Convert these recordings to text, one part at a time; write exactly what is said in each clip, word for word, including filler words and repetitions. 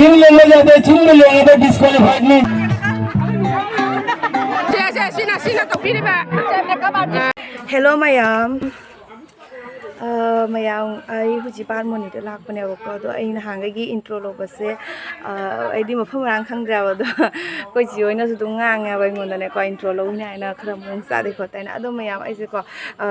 ꯆꯤꯡ ꯂꯦꯡꯕ ꯌꯥꯗꯦ, ꯆꯤꯡꯕꯨ ꯂꯦꯡꯉꯕ disqualified ꯅꯤ꯫ ꯁꯦ, ꯁꯦ, ꯁꯤꯅ, ꯁꯤꯅ ꯇꯧꯕꯤꯔꯤꯕ꯫ Hello ꯃꯌꯥꯝ꯫ ꯑ, ꯃꯌꯥꯝ, ꯑꯩ ꯍꯧꯖꯤꯛ ꯕꯥꯔꯃꯣꯅꯤꯗ ꯂꯥꯛꯄꯅꯦꯕꯀꯣ꯫ ꯑꯗꯣ ꯑꯩ ꯅꯍꯥꯟꯈꯩꯒꯤ intro ꯂꯧꯕꯁꯦ, ꯑ, ꯑꯩꯗꯤ ꯃꯐꯝ ꯃꯔꯥꯡ ꯈꯪꯗ꯭ꯔꯦꯕ꯫ ꯑꯗꯣ ꯑꯩꯈꯣꯏ ꯆꯦ ꯍꯣꯏꯅꯁꯨ ꯑꯗꯨꯝ ꯉꯥꯡꯉꯦꯕ ꯑꯩꯉꯣꯟꯗꯅꯦꯀꯣ, intro ꯂꯧꯅꯤ ꯍꯥꯏꯅ ꯈꯔ ꯃꯑꯣꯡ ꯆꯥꯗꯦ ꯈꯣꯠꯇꯦ ꯍꯥꯏꯅ꯫ ꯑꯗꯣ ꯃꯌꯥꯝ, ꯑꯩꯁꯦꯀꯣ, ꯑ,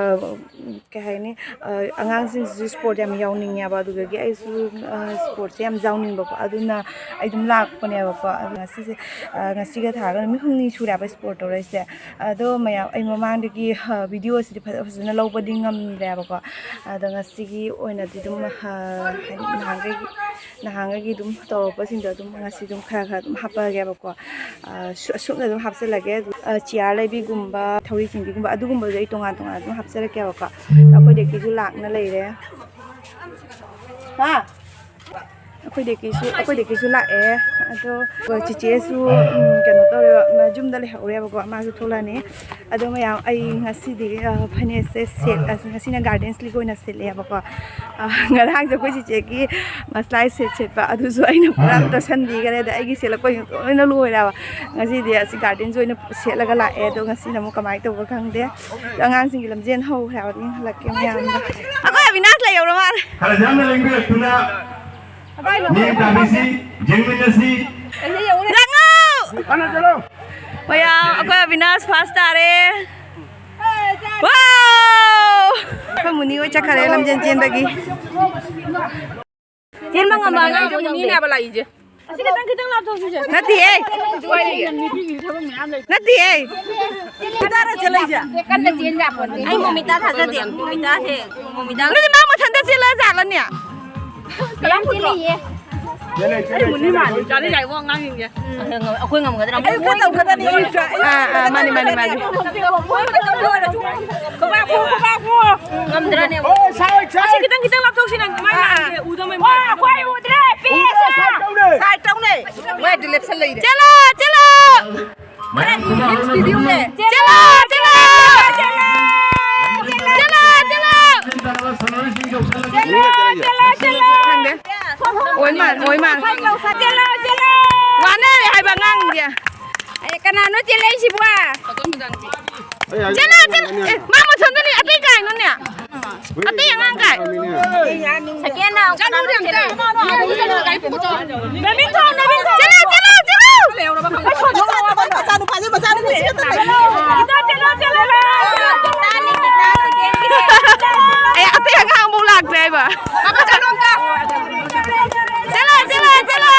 ꯀꯩ ꯍꯥꯏꯅꯤ, ꯑ, ꯑꯉꯥꯡꯁꯤꯡꯁꯤꯁꯨ sport ꯌꯥꯝ ꯌꯥꯎꯅꯤꯡꯉꯦꯕ꯫ ꯑꯗꯨꯗꯒꯤ ꯑꯩꯁꯨ, ꯑ, sportꯁꯦ ꯌꯥꯝ ꯌꯥꯎꯅꯤꯡꯕꯀꯣ꯫ ꯑꯗꯨꯅ ꯑꯩ ꯑꯗꯨꯝ ꯂꯥꯛꯄꯅꯦꯕꯀꯣ꯫ ꯑꯗꯣ ꯉꯁꯤꯁꯦ, ꯑ, ꯉꯁꯤꯒ ꯊꯥꯔꯒ ꯅꯨꯃꯤꯠ ꯍꯨꯝꯅꯤ ꯁꯨꯔꯦꯕ sport ꯇꯧꯔꯛꯏꯁꯦ꯫ ꯑꯗꯣ ꯃꯌꯥꯝ, ꯑꯩ ꯃꯃꯥꯡꯗꯒꯤ, ꯑ, videoꯁꯤꯗꯤ ꯐꯖ ꯐꯖꯅ ꯂꯧꯕꯗꯤ ꯉꯝꯗ꯭ꯔꯦꯕꯀꯣ꯫ ꯑꯗꯣ ꯉꯁꯤꯒꯤ ꯑꯣꯏꯅꯗꯤ ꯑꯗꯨꯝ, ꯑ, ꯍꯥꯏꯗꯤ ꯅꯍꯥꯟꯈꯩꯒꯤ, ꯅꯍꯥꯟꯈꯩꯒꯤ ꯑꯗꯨꯝ ꯇꯧꯔꯛꯄꯁꯤꯡꯗꯣ ꯑꯗꯨꯝ ꯉꯁꯤ ꯑꯗꯨꯝ ꯈꯔ ꯈꯔ ꯑꯗꯨꯝ ꯍꯥꯞꯄꯛꯑꯒꯦꯕꯀꯣ꯫ ꯑ, ꯁꯨ-, ꯑꯁꯨꯝꯅ ꯑꯗꯨꯝ ꯍꯥꯞꯆꯤꯜꯂꯒꯦ꯫ ꯑ, chair ꯂꯩꯕꯤꯒꯨꯝꯕ, ꯊꯧꯔꯤ ꯆꯤꯡꯕꯤꯒꯨꯝꯕ, ꯑꯗꯨꯒꯨꯝꯕꯗꯣ ꯑꯩ ꯇꯣꯉꯥꯟ ꯇꯣꯉꯥꯟꯅ ꯑꯗꯨꯝ ꯍꯥꯞꯆꯔꯛꯀꯦꯕꯀꯣ꯫ ꯑꯩꯈꯣꯏ ꯗꯦꯛꯀꯤꯁꯨ ꯂꯥꯛꯅ ꯂꯩꯔꯦ꯫ ꯍꯥ? ꯑꯩꯈꯣꯏ ꯗꯦꯛꯀꯤꯁꯨ, ꯑꯩꯈꯣꯏ ꯗꯦꯛꯀꯤꯁꯨ ꯂꯥꯛꯑꯦ꯫ ꯑꯗꯣ ꯆꯤꯆꯦꯁꯨ, ꯎꯝ, ꯀꯩꯅꯣ ꯇꯧꯔꯦꯕ, ꯃ-, ꯌꯨꯝꯗ ꯂꯩꯍꯧꯔꯦꯕꯀꯣ, ꯃꯥꯁꯨ ꯊꯣꯛꯂꯛꯑꯅꯤ꯫ ꯑꯗꯣ ꯃꯌꯥꯝ, ꯑꯩ ꯉꯁꯤꯗꯤ, ꯑ, ꯐꯅꯦꯛꯁꯦ set, ꯑꯁ, ꯉꯁꯤꯅ Gardens League ꯑꯣꯏꯅ ꯁꯦꯠꯂꯛꯑꯦꯕꯀꯣ꯫ ꯑ, ꯉꯔꯥꯡꯁꯦ ꯑꯩꯈꯣꯏ ꯆꯤꯆꯦꯒꯤ ꯃꯁꯂꯥꯏ set ꯁꯦꯠꯄ, ꯑꯗꯨꯁꯨ ꯑꯩꯅ ꯄꯨꯔꯥ ꯇꯁꯟꯕꯤꯈꯔꯦ꯫ ꯑꯗ ꯑꯩꯒꯤ ꯁꯦꯠꯂꯛꯄ ꯂꯣꯏꯅ ꯂꯣꯏꯔꯦꯕ꯫ ꯉꯁꯤꯗꯤ ꯑꯁꯤ Gardens ꯑꯣꯏꯅ ꯁꯦꯠꯂꯒ ꯂꯥꯛꯑꯦ꯫ ꯑꯗꯣ ꯉꯁꯤꯅ ꯑꯃꯨꯛ ꯀꯃꯥꯏꯅ ꯇꯧꯕ ꯈꯪꯗꯦ꯫ ꯑꯗꯣ ꯑꯉꯥꯡꯁꯤꯡꯒꯤ ꯂꯝꯖꯦꯟ ꯍꯧꯈ꯭ꯔꯦ ꯍꯥꯏꯕ, ꯌꯦꯡꯍꯜꯂꯛꯀꯦ ꯃꯌꯥꯝꯗ꯫ ꯑꯩꯈꯣꯏ ꯑꯕꯤꯅꯥꯁ ꯂꯩꯍꯧꯔ ꯃꯥꯜꯂꯦ꯫ ꯈꯔ ꯌꯥꯝꯅ ꯂꯦꯡꯕꯤꯔꯛꯇꯨꯅ ꯃꯤꯠꯌꯦꯡ ꯇꯥꯕꯤꯁꯤ, ꯌꯦꯡꯃꯤꯟꯅꯁꯤ꯫ ꯂꯥꯡꯉꯣ! ꯃꯌꯥꯝ, ꯑꯩꯈꯣꯏ ꯑꯕꯤꯅꯥꯁ first ꯇꯥꯔꯦ꯫ Wow! ꯑꯩꯈꯣꯏ ꯃꯨꯅꯤ ꯍꯣꯏ ꯆꯠꯈꯔꯦ ꯂꯝꯖꯦꯟ ꯆꯦꯟꯕꯒꯤ꯫ ꯆꯦꯟꯕ ꯉꯝꯕ ꯑꯉꯥꯡ ꯑꯃ ꯌꯥꯎꯗꯦ꯫ ꯃꯨꯅꯤꯅꯦꯕ ꯂꯥꯛꯏꯁꯦ꯫ ꯑꯁꯤ ꯈꯤꯇꯪ, ꯈꯤꯇꯪ ꯂꯥꯞꯊꯣꯛꯁꯤꯁꯦ꯫ ꯅꯠꯇꯦꯍꯦ꯫ ꯅꯠꯇꯦꯍꯦ꯫ ꯀꯟꯅ ꯆꯦꯟ ꯌꯥꯄꯣꯟꯇꯦ꯫ ꯑꯩ ꯃꯣꯃꯤꯇꯥ ꯊꯥꯖꯗꯦ꯫ ꯃꯣꯃꯤꯇꯥꯁꯦ, ꯃꯣꯃꯤꯇꯥ꯫ ꯑꯗꯨꯗꯤ ꯃꯥ ꯃꯊꯟꯇ ꯆꯦꯜꯂ ꯖꯥꯠꯂꯅꯦ? ꯌꯥꯝ ꯆꯦꯜꯂꯤꯌꯦ꯫ ꯑꯩ ꯃꯨꯅꯤ ꯃꯥꯜꯂꯤ꯫ ꯆꯥꯅꯤ ꯌꯥꯏꯕꯣ ꯑꯉꯥꯡꯁꯤꯡꯁꯦ꯫ ꯑꯩꯈꯣꯏ ꯉꯝꯒꯗ꯭ꯔꯥ? ꯑꯩ ꯈꯔ ꯇꯧꯒꯗꯕꯅꯤ꯫ ꯑꯥ, ꯑꯥ, ꯃꯥꯅꯤ, ꯃꯥꯅꯤ, ꯃꯥꯅꯤ꯫ ꯈꯨꯕꯥꯛ ꯈꯨ, ꯈꯨꯕꯥꯛ ꯈꯨ꯫ ꯉꯝꯗ꯭ꯔꯅꯦ? ꯑꯣ, ꯁꯥꯏ, ꯁꯥꯏ꯫ ꯑꯁꯤ ꯈꯤꯇꯪ, ꯈꯤꯇꯪ ꯂꯥꯞꯊꯣꯛꯁꯤ ꯅꯪ꯫ ꯑꯥ, ꯑꯥ꯫ ꯎꯗ ꯃꯩ꯫ ꯑꯣ, ꯑꯩꯈꯣꯏ ꯎꯗ꯭ꯔꯦ, ꯄꯦꯁ꯫ ꯁꯥꯏ ꯇꯧꯅꯦ꯫ ꯁꯥꯏ ꯇꯧꯅꯦ꯫ ꯃꯣꯏ ꯑꯗꯨ ꯂꯦꯞꯁꯜ ꯂꯩꯔꯦ꯫ ꯆꯦꯜꯂꯣ, ꯆꯦꯜꯂꯣ꯫ ꯃꯌꯥꯝ ꯈꯨꯕꯥꯛ ꯈꯨꯕꯥꯛ ꯆꯦꯜꯂꯣ, ꯆꯦꯜꯂꯣ꯫ ꯆꯦꯜꯂꯣ, ꯆꯦꯜꯂꯣ꯫ ꯆꯦꯜꯂꯣ, ꯆꯦꯜꯂꯣ꯫ ꯆꯦꯜꯂꯣ, ꯆꯦꯜꯂꯣ꯫ ꯈꯪꯗꯦ꯫ ꯑꯣꯏ ꯑꯣꯏ ꯃꯥꯜꯂꯦ꯫ ꯆꯦꯜꯂꯣ, ꯆꯦꯜꯂꯣ꯫ ꯋꯥꯅꯔꯦ ꯍꯥꯏꯕ ꯑꯉꯥꯡꯁꯦ꯫ ꯑꯦ, ꯀꯅꯥꯅꯣ ꯆꯦꯜꯂꯛꯏꯁꯤꯕꯣ? ꯆꯦꯜꯂꯣ, ꯆꯦꯜꯂꯣ꯫ ꯑꯦ, ꯃꯥ ꯃꯊꯟꯗꯅꯤ, ꯑꯇꯩ ꯀꯥꯏꯅꯣꯅꯦ? ꯑꯇꯩ ꯑꯉꯥꯡ ꯀꯥꯏ? ꯆꯠꯂꯨꯅꯦ ꯑꯝꯇ꯫ ꯆꯦꯜꯂꯣ, ꯆꯦꯜꯂꯣ, ꯆꯦꯜꯂꯣ꯫ ꯃꯆꯥꯅꯨꯄꯥꯁꯦ, ꯃꯆꯥꯅꯨꯄꯤ ꯁꯤꯒ ꯇꯧꯔꯦ꯫ ꯑꯦ, ꯑꯇꯩ ꯑꯉꯥꯡ ꯑꯃꯨꯛ ꯂꯥꯛꯇ꯭ꯔꯦ ꯍꯥꯏꯕ꯫ ꯆꯦꯜꯂꯣ, ꯆꯦꯜꯂꯣ, ꯆꯦꯜꯂꯣ꯫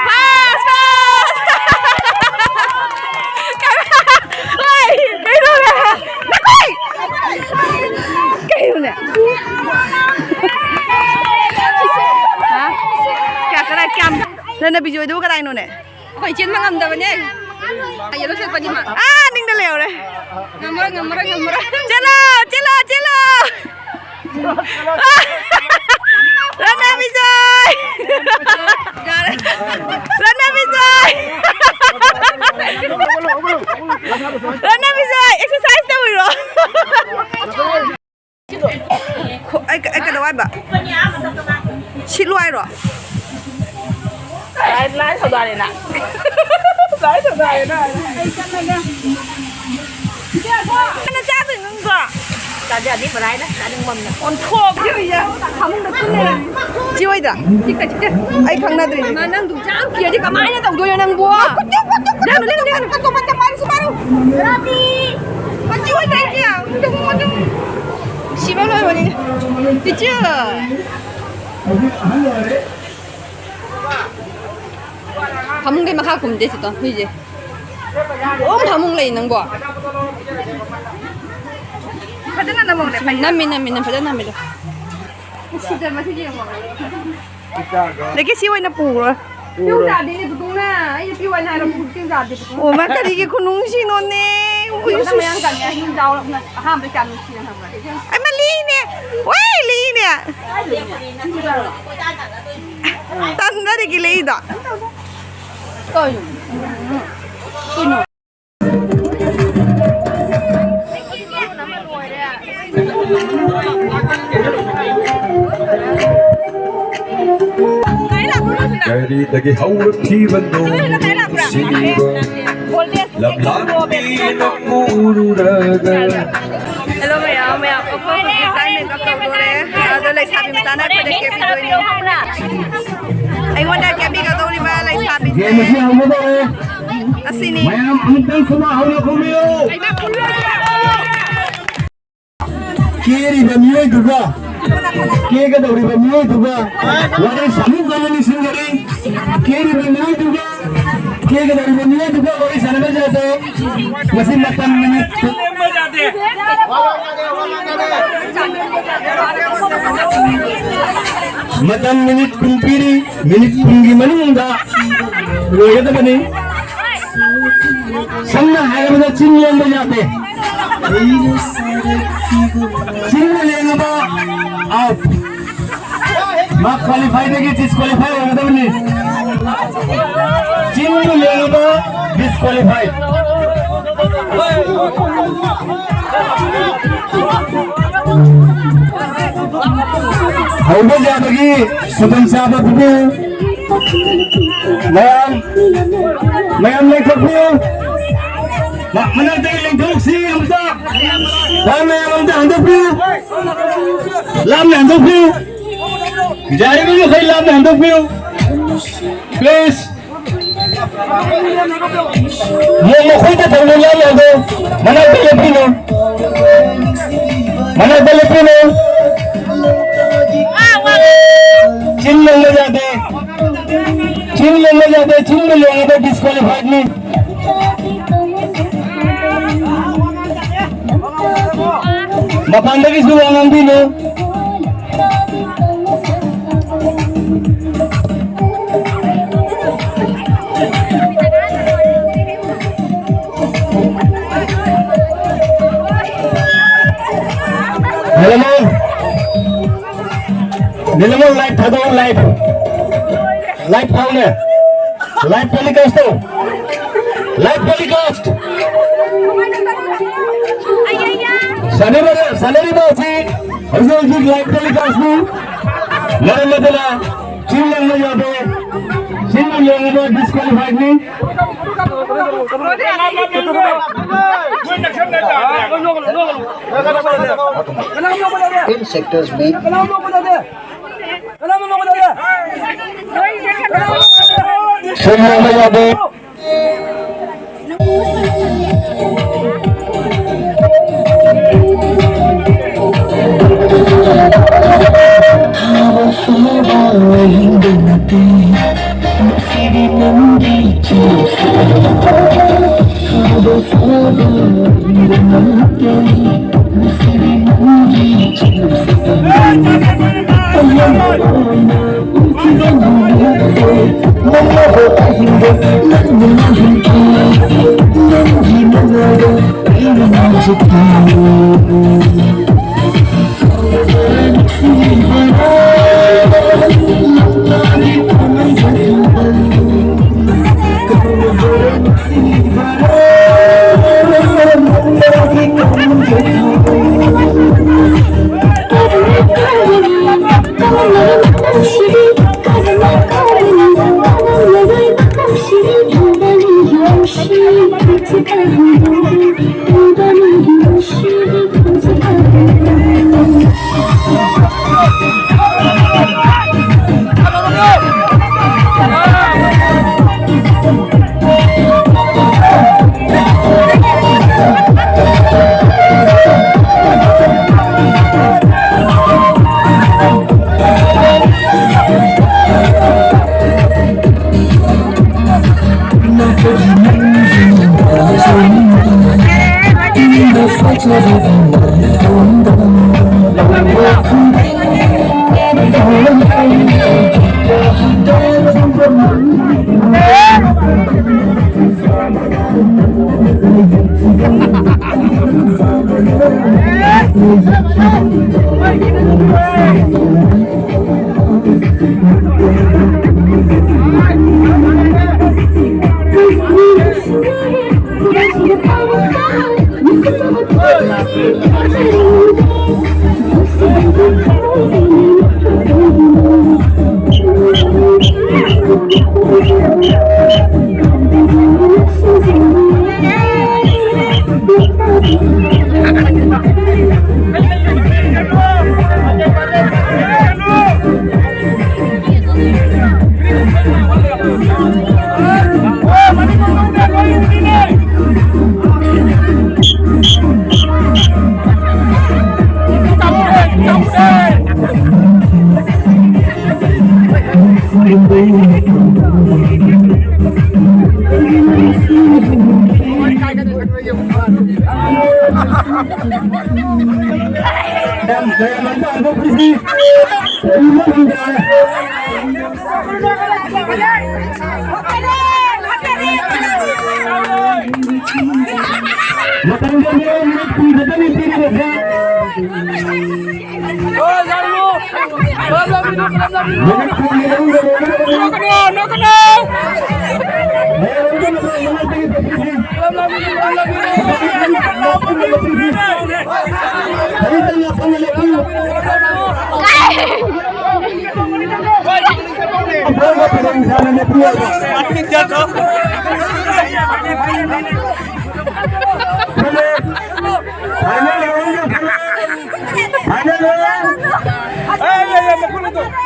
ꯐꯥꯁ, ꯐꯥꯁ! ꯍꯣꯏ, ꯀꯩꯗꯧꯔꯦ? ꯅꯈꯣꯏ! ꯀꯩꯅꯣꯅꯦ? ꯍꯥ? ꯀꯌꯥ, ꯀꯗꯥꯏ, ꯀꯌꯥꯝ? ꯅꯪꯅ ꯕꯤꯖꯣꯏꯗꯨꯕꯨ ꯀꯗꯥꯏꯅꯣꯅꯦ? ꯑꯩꯈꯣꯏ ꯆꯦꯟꯕ ꯉꯝꯗꯕꯅꯦ꯫ ꯌꯦꯜꯂꯣ ꯁꯦꯠꯄꯅꯤ ꯃꯥ꯫ ꯑꯥ, ꯅꯤꯡꯗ ꯂꯩꯍꯧꯔꯦ꯫ ꯉꯝꯃꯔꯣꯏ, ꯉꯝꯃꯔꯣꯏ, ꯉꯝꯃꯔꯣꯏ꯫ ꯆꯦꯜꯂꯣ, ꯆꯦꯜꯂꯣ, ꯆꯦꯜꯂꯣ! ꯔꯅꯥ ꯕꯤꯖꯣꯏ! ꯌꯥꯔꯦ꯫ ꯔꯅꯥ ꯕꯤꯖꯣꯏ! ꯔꯅꯥ ꯕꯤꯖꯣꯏ, exercise ꯇꯧꯔꯤꯔꯣ? ꯈꯣ-, ꯑꯩ, ꯑꯩ ꯀꯩꯗꯧ ꯍꯥꯏꯕ? ꯁꯤꯠꯂꯨ ꯍꯥꯏꯔꯣ? ꯂꯥꯏ, ꯂꯥꯏ ꯊꯧꯗꯥꯔꯦꯅ꯫ ꯂꯥꯏ ꯊꯧꯗꯥꯔꯦꯅ꯫ ꯑꯩ ꯆꯠꯂꯒꯦ꯫ ꯀꯅꯥ ꯆꯥꯗꯣꯏꯅꯣ ꯅꯪꯕꯣ? ꯆꯥꯖꯅꯤ, ꯕꯂꯥꯏꯅ ꯆꯥꯅꯤꯡꯕ ꯑꯃꯅ꯫ ꯑꯣꯟꯊꯣꯛꯈꯤꯕ ꯌꯥ-, ꯐꯃꯨꯡꯗ ꯇꯨꯝ ꯂꯩꯔꯝꯃꯤ꯫ ꯆꯤ ꯍꯣꯏꯗ? ꯆꯤꯛꯇ, ꯆꯤꯛꯇ꯫ ꯑꯩ ꯈꯪꯅꯗ꯭ꯔꯤ꯫ ꯃꯥ ꯅꯪꯗꯨ ꯆꯥꯝ ꯀꯤꯔꯗꯤ ꯀꯃꯥꯏꯅ ꯇꯧꯗꯣꯏꯅꯣ ꯅꯪꯕꯣ? ꯂꯦꯡꯅꯨ, ꯂꯦꯡꯅꯨ, ꯂꯦꯡꯅꯨ꯫ ꯔꯥꯕꯤ! ꯃꯆꯤ ꯍꯣꯏꯗ ꯑꯩ ꯀꯌꯥ? ꯁꯤꯕ ꯂꯣꯏꯕꯅꯤ꯫ ꯏꯆꯦ! ꯐꯃꯨꯡꯗꯩ ꯃꯈꯥ ꯀꯨꯝꯗꯦ ꯁꯤꯗ ꯍꯨꯏꯁꯦ꯫ ꯑꯗꯨꯝ ꯐꯃꯨꯡ ꯂꯩ ꯅꯪꯕꯣ꯫ ꯐꯖꯅ ꯅꯝꯃꯣꯅꯦ, ꯐꯖꯅ꯫ ꯅꯝꯃꯤ, ꯅꯝꯃꯤ, ꯅꯝ-, ꯐꯖꯅ ꯅꯝꯃꯤꯗꯣ꯫ ꯎꯁꯤꯠꯇ ꯃꯁꯤꯗꯤ ꯌꯦꯡꯉꯣ꯫ ꯑꯗꯒꯤ ꯁꯤ ꯑꯣꯏꯅ ꯄꯨꯔꯣ꯫ ꯄꯤꯌꯨ ꯇꯥꯗꯦꯅꯦ ꯄꯨꯊꯣꯛꯅ꯫ ꯑꯩꯅ ꯄꯤꯌꯨ ꯍꯥꯏꯅ ꯍꯥꯏꯔꯕ ꯄꯤꯌꯨ ꯇꯥꯗꯦ ꯄꯨꯊꯣꯛꯅ꯫ ꯑꯣ, ꯃꯥ ꯀꯔꯤꯒꯤ ꯈꯨꯅꯨꯡꯁꯤꯅꯣꯅꯦ? ꯎꯏ, ꯅꯪ ꯃꯌꯥꯡ ꯀꯪꯉꯦ꯫ ꯑꯩ ꯌꯨꯝ ꯆꯥꯎꯔꯕꯅ ꯑꯍꯥꯟꯕ ꯀꯌꯥ ꯅꯨꯡꯁꯤꯅ ꯈꯪꯕ꯭ꯔꯥ? ꯑꯩ ꯃ ꯂꯤꯅꯦ꯫ ꯋꯥꯏ ꯂꯤꯅꯦ꯫ ꯇꯟꯗꯔꯤꯒꯤ ꯂꯩꯗꯣ꯫ ꯀꯩꯅꯣ? ꯀꯩꯅꯣ? ꯀꯔꯤꯗꯒꯤ ꯍꯧꯔꯛꯈꯤꯕꯅꯣ ꯅꯨꯡꯁꯤꯕ ꯂꯝꯂꯥꯟꯕꯤ ꯅꯪꯕꯨ ꯎꯔꯨꯔꯒ꯫ Hello ꯃꯌꯥꯝ, ꯃꯌꯥꯝ, ꯑꯩꯈꯣꯏ ꯍꯧꯖꯤꯛ ꯇꯥꯏꯝ ꯃꯦꯀꯞ ꯇꯧꯗꯣꯔꯦ꯫ ꯑꯗꯣ ꯂꯩꯁꯥꯕꯤ ꯃꯆꯥꯅ ꯑꯩꯈꯣꯏꯗ ꯀꯦꯕꯤꯗꯣꯏꯅꯤ꯫ ꯑꯩꯉꯣꯟꯗ ꯀꯦꯕꯤꯒꯗꯧꯔꯤꯕ ꯂꯩꯁꯥꯕꯤꯁꯦ ꯒꯦꯝ ꯑꯁꯤ ꯍꯧꯒꯗꯧꯔꯦ꯫ ꯑꯁꯤꯅꯤ꯫ ꯃꯌꯥꯝ ꯑꯃꯨꯛꯇꯪ ꯈꯨꯕꯥꯛ ꯍꯧꯅ ꯈꯨꯝꯕꯤꯌꯨ꯫ ꯀꯦꯔꯤꯕ ꯃꯤꯑꯣꯏꯗꯨꯒ, ꯀꯦꯒꯗꯧꯔꯤꯕ ꯃꯤꯑꯣꯏꯗꯨꯒ ꯋꯥꯔꯤ ꯁꯥꯟꯅꯗꯅ ꯅꯤꯡꯁꯤꯡꯖꯔꯤ꯫ ꯀꯦꯔꯤꯕ ꯃꯤꯑꯣꯏꯗꯨꯒ, ꯀꯦꯒꯗꯧꯔꯤꯕ ꯃꯤꯑꯣꯏꯗꯨꯒ ꯋꯥꯔꯤ ꯁꯥꯟꯅꯕ ꯌꯥꯗꯦ꯫ ꯃꯁꯤ ꯃꯇꯝ ꯃꯤꯅꯤꯠ, ꯃꯇꯝ ꯃꯤꯅꯤꯠ ꯀꯨꯟ ꯄꯤꯔꯤ꯫ ꯃꯤꯅꯤꯠ ꯀꯨꯟꯒꯤ ꯃꯅꯨꯡꯗ ꯂꯣꯏꯒꯗꯕꯅꯤ꯫ ꯁꯝꯅ ꯍꯥꯏꯔꯕꯗ ꯆꯤꯟ ꯂꯦꯡꯕ ꯌꯥꯗꯦ꯫ ꯆꯤꯟ ꯂꯦꯡꯉꯕ ꯑꯥꯎꯠ꯫ ꯃꯥ ꯀ꯭ꯋꯥꯂꯤꯐꯥꯏꯗꯒꯤ ꯗꯤꯁꯀ꯭ꯋꯥꯂꯤꯐꯥꯏ ꯑꯣꯏꯒꯗꯕꯅꯤ꯫ ꯆꯤꯟꯕꯨ ꯂꯦꯡꯉꯕ ꯗꯤꯁꯀ꯭ꯋꯥꯂꯤꯐꯥꯏ꯫ ꯍꯧꯕ ꯌꯥꯕꯒꯤ ꯈꯨꯗꯣꯡꯆꯥꯕ ꯄꯤꯕꯤꯌꯨ꯫ ꯃꯌꯥꯝ, ꯃꯌꯥꯝ ꯂꯩꯊꯣꯛꯄꯤꯌꯨ꯫ ꯃ-, ꯃꯅꯥꯛꯇꯒꯤ ꯂꯦꯡꯊꯣꯛꯁꯤ ꯑꯝꯇ꯫ ꯂꯥꯞꯅ ꯌꯥꯝ ꯑꯝꯇ ꯍꯟꯗꯣꯛꯄꯤꯌꯨ꯫ ꯂꯥꯞꯅ ꯍꯟꯗꯣꯛꯄꯤꯌꯨ꯫ ꯌꯥꯔꯤꯕ ꯃꯈꯩ ꯂꯥꯞꯅ ꯍꯟꯗꯣꯛꯄꯤꯌꯨ꯫ Please. ꯃꯣ-, ꯃꯈꯣꯏꯗ ꯊꯝꯃꯨ, ꯂꯥꯞꯅ ꯍꯟꯗꯣꯛ꯫ ꯃꯅꯥꯛꯇ ꯂꯦꯞꯄꯤꯅꯨ꯫ ꯃꯅꯥꯛꯇ ꯂꯦꯞꯄꯤꯅꯨ꯫ ꯆꯤꯟ ꯂꯦꯡꯕ ꯌꯥꯗꯦ꯫ ꯆꯤꯟ ꯂꯦꯡꯕ ꯌꯥꯗꯦ꯫ ꯆꯤꯟꯕꯨ ꯂꯦꯡꯉꯕ ꯗꯤꯁꯀ꯭ꯋꯥꯂꯤꯐꯥꯏꯗꯅꯤ꯫ ꯃꯄꯥꯟꯗꯒꯤꯁꯨ ꯋꯥ ꯉꯥꯡꯕꯤꯅꯨ꯫ ꯅꯤꯂꯃꯣꯜ, ꯅꯤꯂꯃꯣꯜ, ꯂꯥꯏꯚ ꯊꯥꯗꯣꯛꯑꯣ, ꯂꯥꯏꯚ꯫ ꯂꯥꯏꯚ ꯊꯥꯎꯅꯦ꯫ ꯂꯥꯏꯚ ꯇꯦꯂꯤꯀꯥꯁ ꯇꯧ꯫ Live telecast. ꯁꯥꯟꯅꯔꯤꯕ, ꯁꯥꯟꯅꯔꯤꯕ ꯑꯁꯤ ꯍꯧꯖꯤꯛ ꯍꯧꯖꯤꯛ ꯂꯥꯏꯚ ꯇꯦꯂꯤꯀꯥꯁꯅꯤ꯫ ꯃꯔꯝ ꯑꯗꯨꯅ ꯆꯤꯟ ꯂꯦꯡꯕ ꯌꯥꯗꯦ꯫ ꯁꯤꯃ ꯂꯣꯏꯔꯕ ꯗꯤꯁꯀ꯭ꯋꯥꯂꯤꯐꯥꯏꯗꯅꯤ꯫ इन सेक्टर्स में ꯁꯦꯜ ꯌꯥꯎꯕ ꯌꯥꯗꯦ꯫ ꯃꯌꯥꯝ ꯑꯝꯇ ꯍꯟꯗꯣꯛꯄꯤꯁꯤ꯫ ꯎꯕ ꯐꯪꯗ꯭ꯔꯦ꯫ ꯃꯇꯝ ꯌꯧꯔꯦ, ꯃꯤꯅꯤꯠ ꯀꯨꯟ ꯈꯛꯇꯅꯤ ꯄꯤꯔꯤꯕꯁꯦ꯫ ꯃꯤꯅꯤꯠ ꯀꯨꯟꯒꯤ ꯃꯅꯨꯡꯗ ꯂꯣꯏꯒꯗꯕꯅꯤ꯫ ꯃꯌꯥꯝ ꯑꯝꯇ ꯃꯇꯝ ꯌꯧꯔꯦ, ꯄꯤꯔꯤꯕꯁꯦ꯫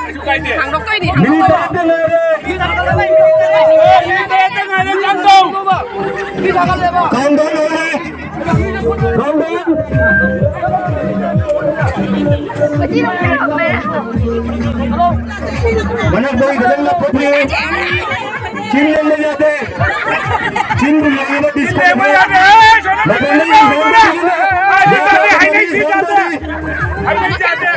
ꯍꯥꯡꯗꯣꯛꯇꯣꯏꯅꯤ, ꯍꯥꯡꯗꯣꯛꯇꯣꯏꯅꯤ꯫ ꯃꯅꯥꯛꯇ ꯈꯤꯇꯪ ꯅꯞꯄ ꯐꯩ꯫ ꯆꯤꯟ ꯂꯦꯡꯕ ꯌꯥꯗꯦ꯫ ꯆꯤꯟꯕꯨ ꯂꯦꯡꯉꯕ ꯂꯦꯡꯕ ꯌꯥꯗꯦ꯫ ꯃꯇꯝꯗ ꯌꯦꯡꯕ ꯌꯥꯗꯦ꯫ ꯍꯥꯏꯅꯩ ꯁꯤ ꯌꯥꯗꯦ꯫ ꯍꯥꯏꯅꯩ ꯌꯥꯗꯦ꯫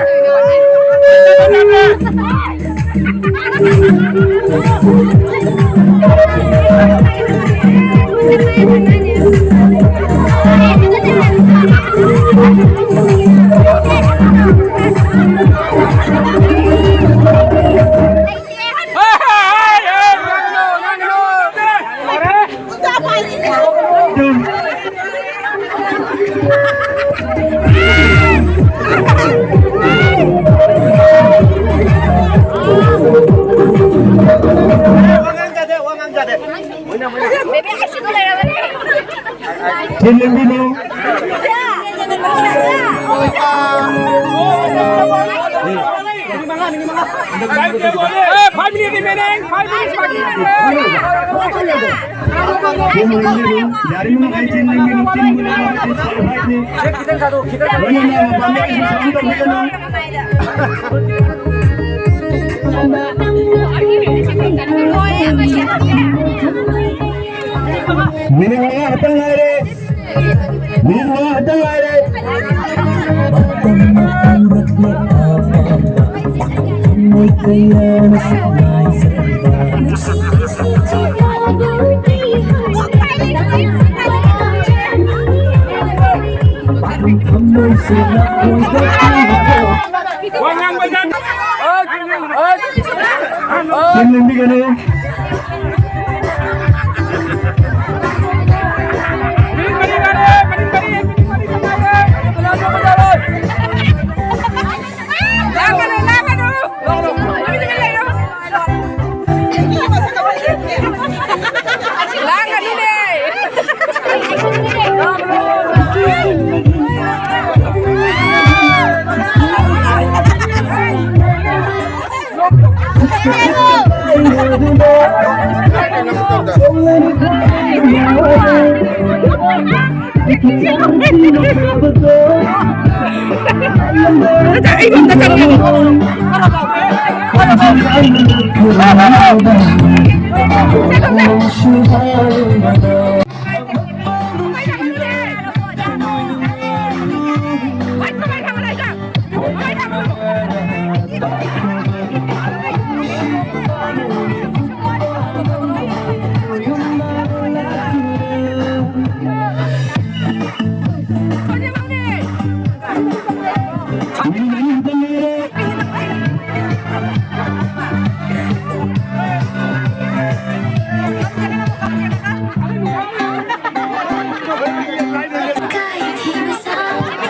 ꯊꯤꯜꯂꯝꯕꯤꯅꯨ꯫ Five minute remaining, five minutes. ꯌꯥꯔꯤꯕꯃꯈꯩ ꯆꯤꯟ ꯂꯦꯡꯕꯤꯅꯨ, ꯆꯤꯟ ꯂꯦꯡꯕꯤꯅꯨ꯫ ꯂꯣꯏꯅꯅ ꯃꯄꯥꯟꯗ ꯀꯩꯁꯨ ꯁꯥꯎꯟ ꯇꯧꯕꯤꯒꯅꯨ꯫ ꯃꯤꯅꯤꯠ ꯃꯉꯥ ꯈꯛꯇꯪ ꯉꯥꯏꯔꯦ꯫ ꯃꯤꯅꯤꯠ ꯃꯉꯥ ꯈꯛꯇꯪ ꯉꯥꯏꯔꯦ꯫ ꯋꯥ ꯉꯥꯡꯕ ꯌꯥꯗꯦ꯫ ꯆꯤꯟ ꯂꯦꯡꯕꯤꯒꯅꯨ꯫ ꯂꯥꯡꯒꯅꯨ, ꯂꯥꯡꯒꯅꯨ꯫ ꯂꯥꯡꯒꯅꯨꯅꯦ꯫ ꯑꯩꯉꯣꯟꯗ ꯆꯪꯉꯦ꯫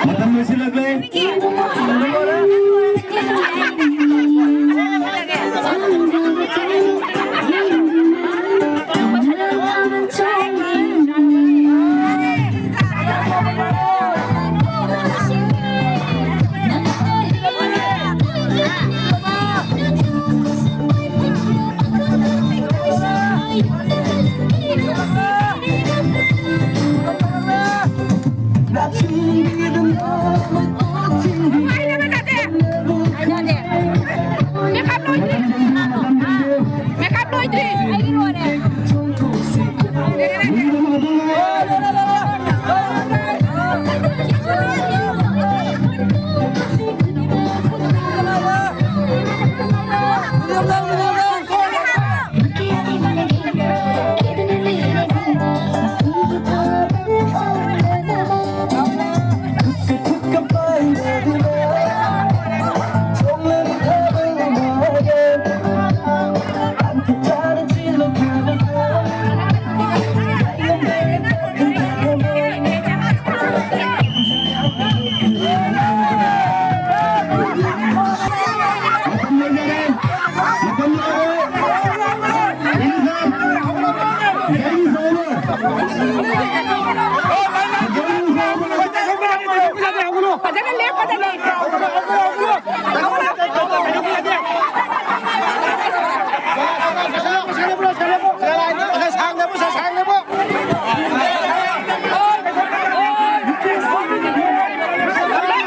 ꯃꯇꯝ ꯂꯣꯏꯁꯤꯜꯂꯛꯂꯦ꯫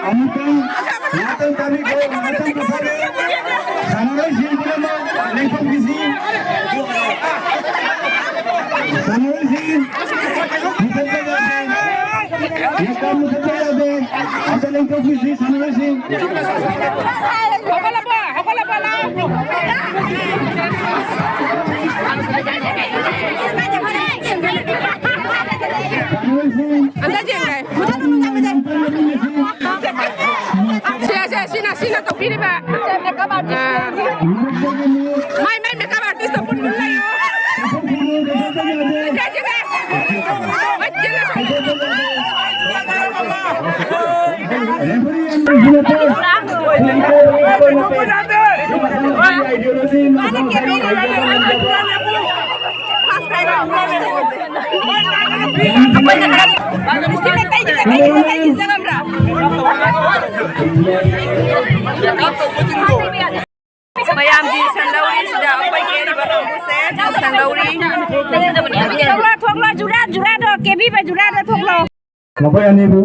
ꯑꯃꯨꯛꯇꯪ ꯉꯥꯛꯇꯪ ꯇꯥꯕꯤꯈꯣ, ꯉꯥꯛꯇꯪ ꯄꯣꯊꯥꯕꯤꯌꯨ꯫ ꯁꯥꯟꯅꯔꯣꯏꯁꯤꯡ ꯄꯨꯝꯅꯃꯛ ꯂꯦꯡꯊꯣꯛꯄꯤꯁꯤ꯫ ꯁꯥꯟꯅꯔꯣꯏꯁꯤꯡ ꯃꯨꯊꯠꯄ ꯌꯥꯗꯦ꯫ ꯂꯦꯡꯊꯣꯛ ꯃꯨꯊꯠꯄ ꯌꯥꯗꯦ꯫ ꯑꯝꯇ ꯂꯦꯡꯊꯣꯛꯄꯤꯁꯤ ꯁꯥꯟꯅꯔꯣꯏꯁꯤꯡ꯫ ꯍꯧꯒꯠꯂꯕꯣ? ꯍꯧꯒꯠꯂꯕꯣ? ꯂꯥꯎ꯫ ꯁꯥꯟꯅꯔꯣꯏꯁꯤꯡ ꯑꯝꯇ ꯌꯦꯡꯒꯦ꯫ ꯁꯦ, ꯁꯦ, ꯁꯤꯅ, ꯁꯤꯅ ꯇꯧꯕꯤꯔꯤꯕ꯫ ꯁꯦ, makeup artist꯫ ꯑꯥ꯫ ꯃꯥꯏ, ꯃꯥꯏ makeup artist ꯇꯣ ꯄꯨꯟ ꯄꯨꯟ ꯂꯩꯌꯨ꯫ ꯁꯦ, ꯁꯦ, ꯁꯦ꯫ ꯃꯥꯏ ꯆꯦꯜꯂꯦ, ꯁꯦ꯫ ꯃꯌꯥꯝꯒꯤ ꯁꯟ ꯂꯧꯔꯤ ꯁꯤꯗ ꯑꯩꯈꯣꯏ ꯀꯦꯔꯤꯕ ꯀꯥꯡꯕꯨꯁꯦ ꯁꯟ ꯂꯧꯔꯤ꯫ ꯊꯣꯛꯂꯣ, ꯊꯣꯛꯂꯣ, ꯖꯨꯔꯥ, ꯖꯨꯔꯥꯗꯣ, ꯀꯦꯕꯤꯕ ꯖꯨꯔꯥꯗꯣ ꯊꯣꯛꯂꯣ꯫ ꯃꯈꯣꯏ ꯑꯅꯤꯕꯨ